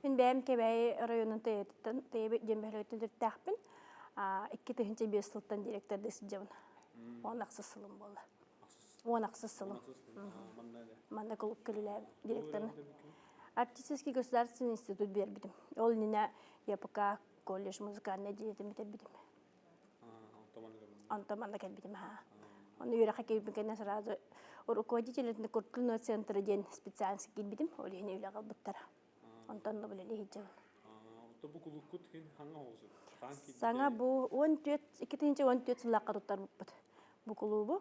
Мин бэйэм Кэбээйи оройуонун Тыйатыттан, Тыйа диэн бөһүөлэгиттэн төрүттээхпин. 2005 сылтан директордыы сылдьабын. 16 сылым буолла. 16 сылым. Манна клубка үлэлээбит директорын. Арктический государственный институт биэрбитим. Ол иннинэ ЯПК колледж музыкальнай дьиэтин бүтэрбитим. Онтон манна кэлбитим аха. Ону үөрэххэ киирбин кэннэ сразу руководитель культурного центра диэн специальность киирбитим. Ол иһин үлэҕэ ылбыттара. Онтон үлэлии сылдьабын. Ото бу кулуккут хин хаҥа оҕусу? Саҥа бу 14 2014 сыллаахха туттарбыппыт бу кулуубу.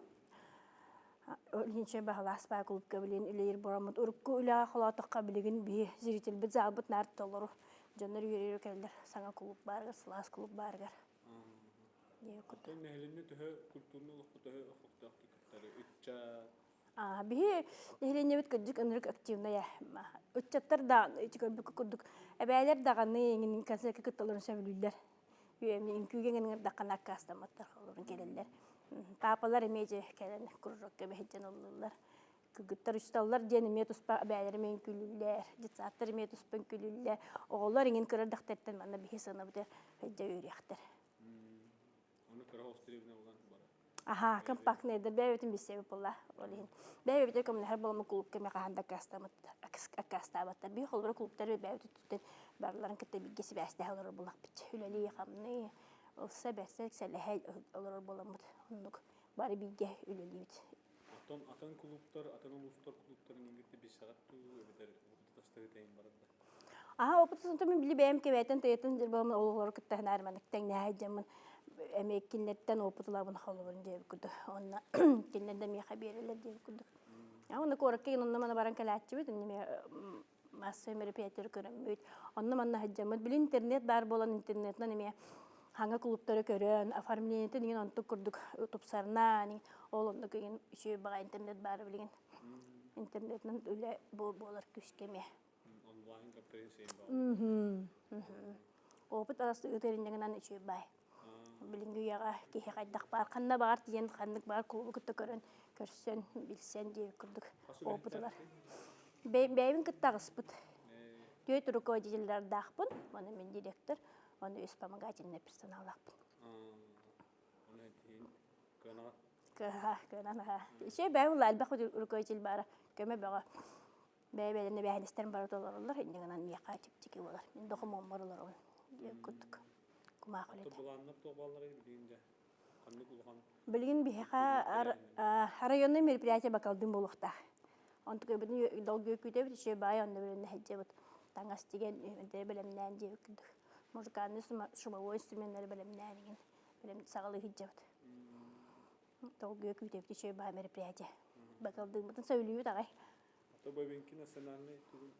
Ильинчэ баһылаас баа кулуупка билигин үлэлиир буоламмыт урукку үлэҕэ холоотоххо билигин биһи зрительбит залбыт наар толору дьоннор үөрэ-үөрэ кэлэллэр саҥа кулууп баарыгар сылаас кулууп баарыгар. Оттон нэһилиэнньэ төһө культурный олоххо төһө охохтоохтук кыттары ыччат Биһи нэһилиэнньэбит кырдьык ынырык активная. Ыччаттар да ити көрбүккэ курдук эбээлэр даҕаны эҥин концертка кытталларын сөбүлүүллэр. Үҥкүүгэ эҥин ыҥырдаххына аккаастамматтар олорун кэлэллэр. Паапалар эмиэ дьэ кэлэн кружокка бэһирдьэн ыллыыллар. Кыргыттар учууталлар диэн эмиэ туспа эбээлэр эмиэ үҥкүүлүүллэр, детсадтар эмиэ туспа үҥкүүлүүллэр. Оҕолор эҥин кыра эрдэхтэриттэн манна биһи сыанабытыгар сылдьа үөрүйэхтэр. Ону кыра острибина булан бара. Аха, компактныйдар бэйэбитин билсэбит буолла. Ол иһин бэйэбитин көмөлөһөр буоламмыт кулуупка эмиэ хаһан да аккаастаабаттар. Биир холобура кулууптар бэйэбит өттүттэн барыларын кытта бииргэ сибээстэһэ олорор буоллахпыт. Үлэлии-хамныы, ылса бэрсэ сэлэһэ олорор буоламмыт. Оннук бары бииргэ үлэлиибит. Оттон атын кулууптар, атын улуустар кулууптарын иҥгирти билсэҕит дуу, эбэтэр тастары тэйин барар да? Аха, опытын мин били бэйэм кэбээтэн тыйатын дьарбамын олоҕор кытта ханаар маннык тэҥнэһэ дьаммын эмиэ кинилэртэн опыт ылабын холобурун диэбит курдук. Онно кинилэр да миэхэ биэрэллэр диэбит курдук. А онно куоракка онно мана баран кэлээччибит, онно эмиэ массовай мероприятиелары көрөммүт. Онно манна сылдьаммыт. Били интернет баар буолан интернетинэн эмиэ хаҥа клубтары көрөн, оформлениетин иҥин онтук курдук тупсарна, ол оннук иҥин үчүгэй баҕа интернет баара билигин. Интернетинэн үлэ буолар күүскэ эмиэ. Онлайн конференция баар. Опыт ыытырынньыгынан үчүгэй баай. Билиҥҥи үйэҕэ киһи хайдах баар, ханна баар тиийэн ханнык баар клубу кытта көрөн, көрсөн, билсэн диэбит курдук опыт ылар. Бэйэбин кытта аҕыспыт. Түөрт руководителлардаахпын, уонна мин директор, уонна үс вспомогательный персоналлаахпын. Кыанан аха. Үчүгэй бэйэм улаа элбэх руководитель баара, көмө бөҕө. Бэйэ-бэйэлэрин эбээһинэстэрин бары толороллор, инньэ гынан миэхэ чэпчэки буолар. Мин докумуоммар олоробун диэн курдук кумаах үлэтэ. Былааннар туох баалларый билигин дьэ? Ханнык улахан Билигин биһиэхэ районный мероприятие бакалдыын буолуохтаах. Онтукайбытын долгуйа күүтэбит, үчүгэй баай онно билиннэ сылдьабыт. Таҥас тигэн, бэлэмнээн диэбит курдук. Музыкальный шумовой инструменнары бэлэмнээн игин бэлэм саҕалыы сылдьабыт. Долгуйа күүтэбит үчүгэй баай мероприятие. Бакалдыыммытын сөбүлүүбүт аҕай. Ото Бабинки национальный тугун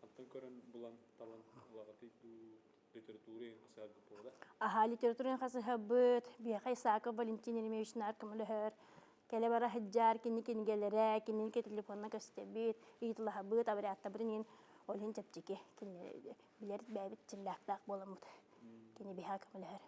хантан көрөн булан талан ылаҕытый дуу литература иһин хасыһаргыт буолар? Аха, литература иһин хасыһабыт. Биһиэхэ Исаков Валентин Еремеевич наар көмөлөһөр. Кэлэ бара сылдьар, кини кинигэлэрэ, кинини телефонна көстөбүт, ыйытылаһабыт, абыряттабытын иһин ол иһин чэпчэки. Кини билэр бэйэбит земляктаах буоламмыт. Кини биһиэхэ көмөлөһөр.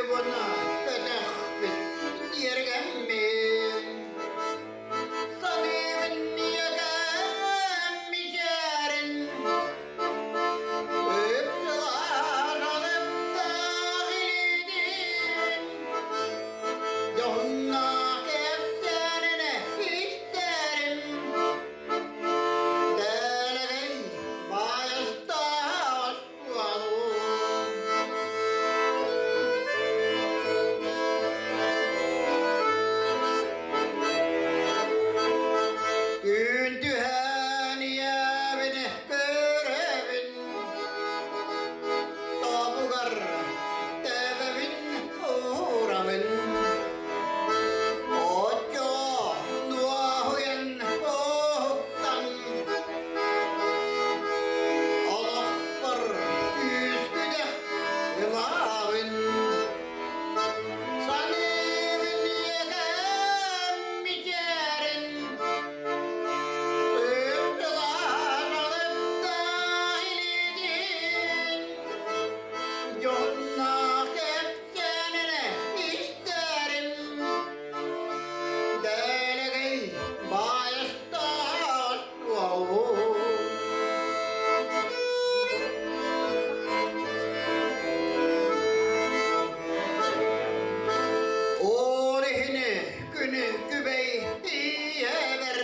Уйбуна көтөхпүт тиэргэммин, Саныыбын ийэкэм мичээрин, Ыпсылаан алыптаах илиитин, Дьоһуннаах кэпсээнинэ истэрим, Дэлэгэй баайастаах Түүн түһэн ийэбин көрөбүн, тобугар тэбэбин уурабын. Оччо дуоһуйан уһуктан Олохпор күүскүдэх ылаабын, Саныыбын ийэкэм мичээрин, Сып-сылаас алыптаах илиитин, Дьонноох кэпсээн эрэ истэрим, Дэлэгэй баайастаах Ол иһини күнү күбэй ийэбэр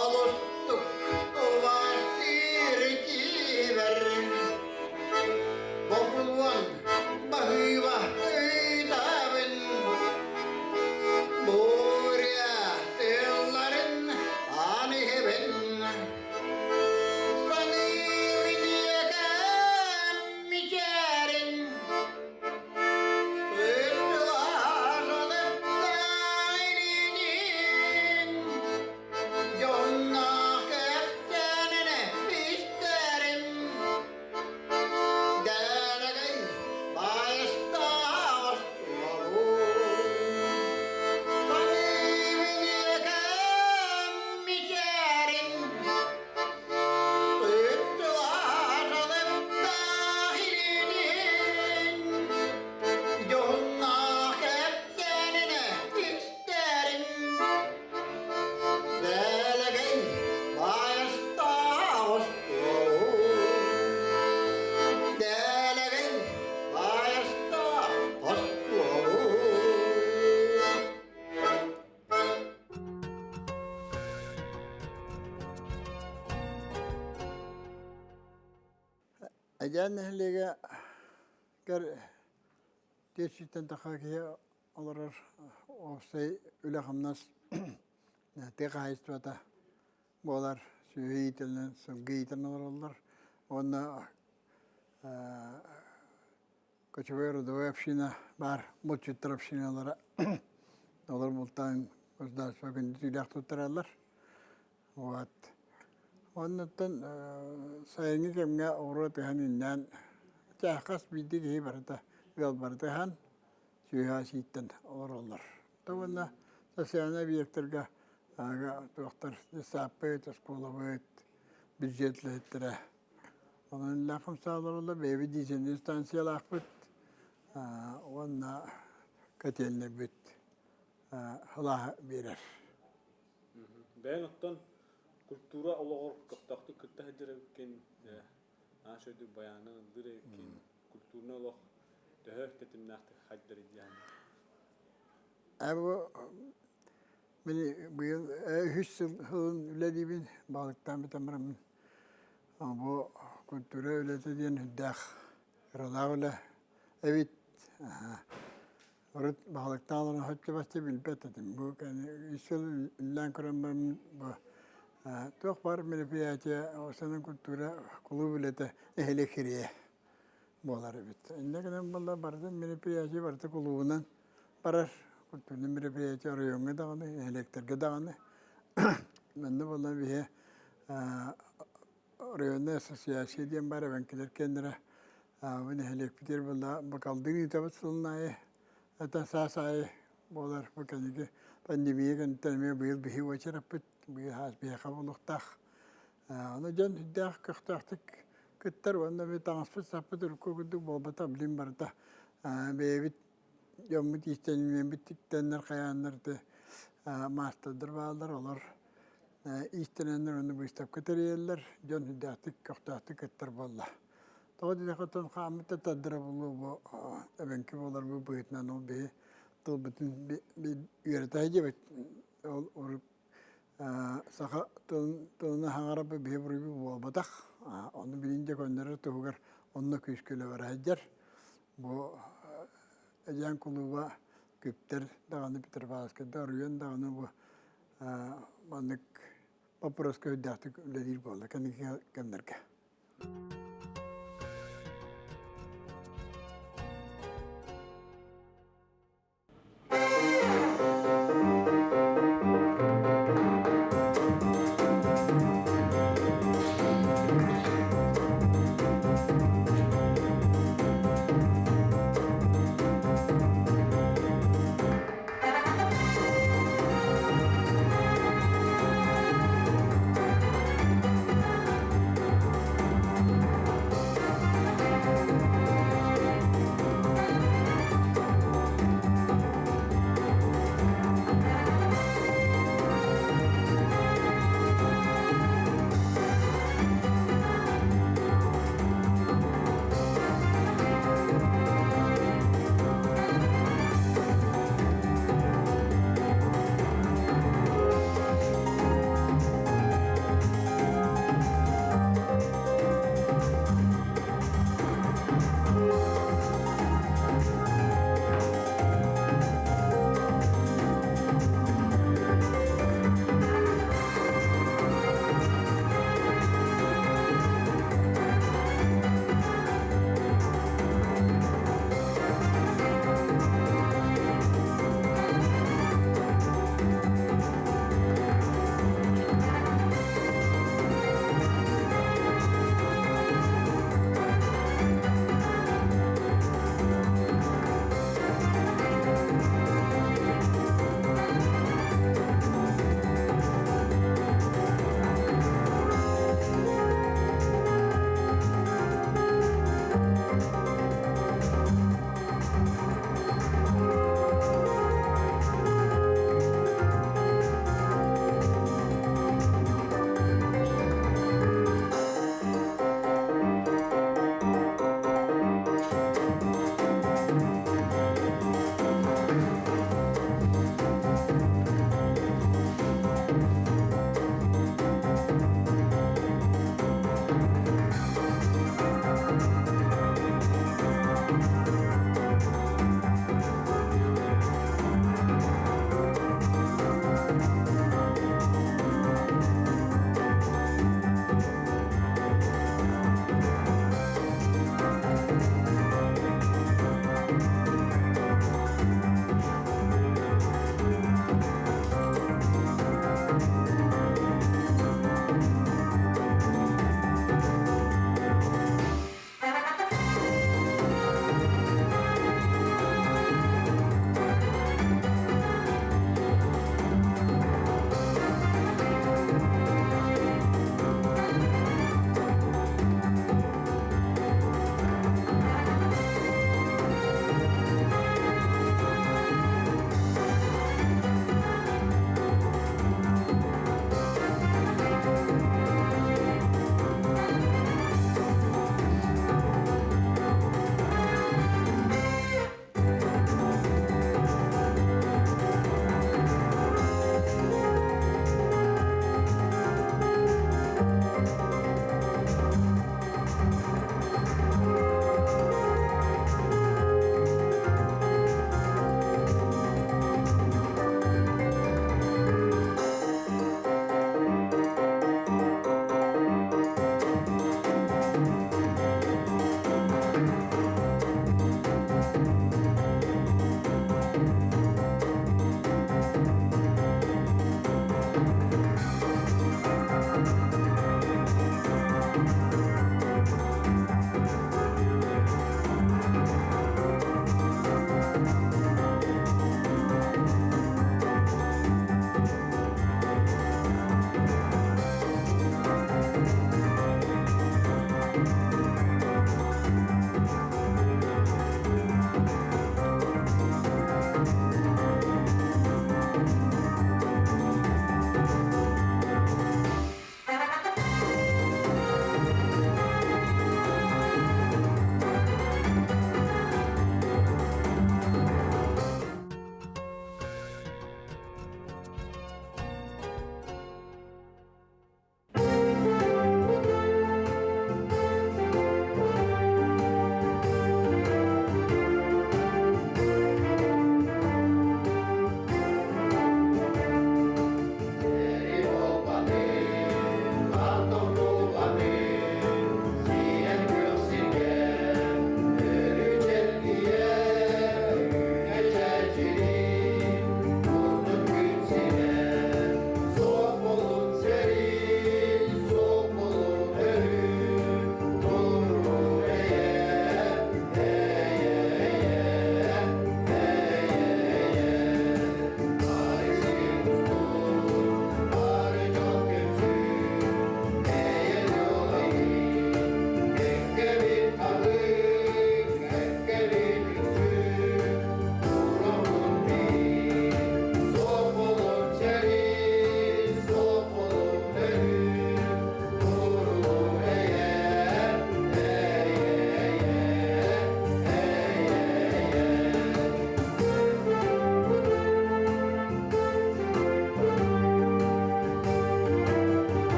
олустук убаастыыр киһибэр бокулуон баһыыба ыытабын Буря тылларын аан иһэбин Саныыбын ийэкэм мичээрин Сып-сылаас алыптаах илиитин Дьонноох кэпсээнинэ истэрим Дэлэгэй баайыстаах Саныыбын ийэкэм мичээрин Сып-сылаас алыптаах илиитин Дьоһуннаах кэпсээнинэ истэрим Дэлэгэй баайастаах остуол Дэлэгэй баайастаах остуол. Эдьээн нэһилиэгэ кэр тиэрситтэн тахха киһи олорор уопсай үлэ-хамнас тыа хаһаайыстыбата буолар, сүөһү иитэллэн, сылгы иитэн олороллор уонна кочевой родовой община баар, булчуттар общиналара олор бултаан государство күндүтүүлээх туттараллар. Вот. Оннуттан сайыҥҥы кэмҥэ оҕуруот ыһан иннээн хас биирдии киһи барыта ыал барыта ыһан сүөһү сииттэн олороллор. Уонна социальнай объектарга туохтар сааппыт, оскуолабыт, бюджет үлэһиттэрэ. Онон иллээх хамсаалар бэйэбит дизельнэй станциялаахпыт уонна котельнайбыт сылааһы биэрэр. Бэйэҥ оттон культура олоҕор көхтөөхтүк кытта сылдьар эбиккин, аан дойду байаанын ыллыыр эбиккин, культурнай олох төһө тэтимнээхтик хайдарый диэн. Бу мин быйыл үһүс сылын үлэлиибин, балыктаан бүтэн бараммын. Бу культура үлэтэ диэн үрдээх ыралаах үлэ эбит. Урут баһылыктаах олорон соччо-бачча билбэт этим. Бу үс сыл үлэлээн көрөн баран бу туох баар мероприятие основной культура кулууп үлэтэ нэһилиэк кириэ буолар эбит. Инньэ гынан буолла барытын мероприятие барыта кулуубунан барар. Культурный мероприятие оройуоҥҥа даҕаны, нэһилиэктэргэ даҕаны. Манна буолла биһи районная ассоциация диэн баар эбэҥкилэр киэннэрэ бу нэһилиэкпитигэр буолла бакалдыы ыытабыт сылын аайы это саас аайы буолар бу кэнники пандемия кэнниттэн эмиэ быйыл биһи уочараппыт быйыл хаас биһиэхэ буолуохтаах ону дьон сүрдээх көхтөөхтүк кыттар уонна би таҥаспыт саппыт урукку курдук буолбата билин барыта. Бэйэбит дьоммут иистэнньэҥмит тиктэннэр хайааннар ити маастардар бааллар, олор иистэнэннэр уонна быыстапка тэрийэллэр, дьон сүрдээхтик көхтөөхтүк кыттар буолла. Тоҕо диэтэххэ оттон хааммыт да тардара буолуо бу эбэҥки буолар бу быһыытынан ол биһи тылбытын үөрэтэ сылдьабыт. Ол урут саха тылын тылына хаҥарабы биһи буруйбут буолбатах. Ону билин дьэ көннөрөр туһугар онно күүскэ үлэ бара сылдьар. Бу Эдьээн кулууба Күптэр даҕаны Петропавловскайда Оруйуон даҕаны бу маннык боппуруоска үрдээхтик үлэлиир буолла кэнники кэмнэргэ.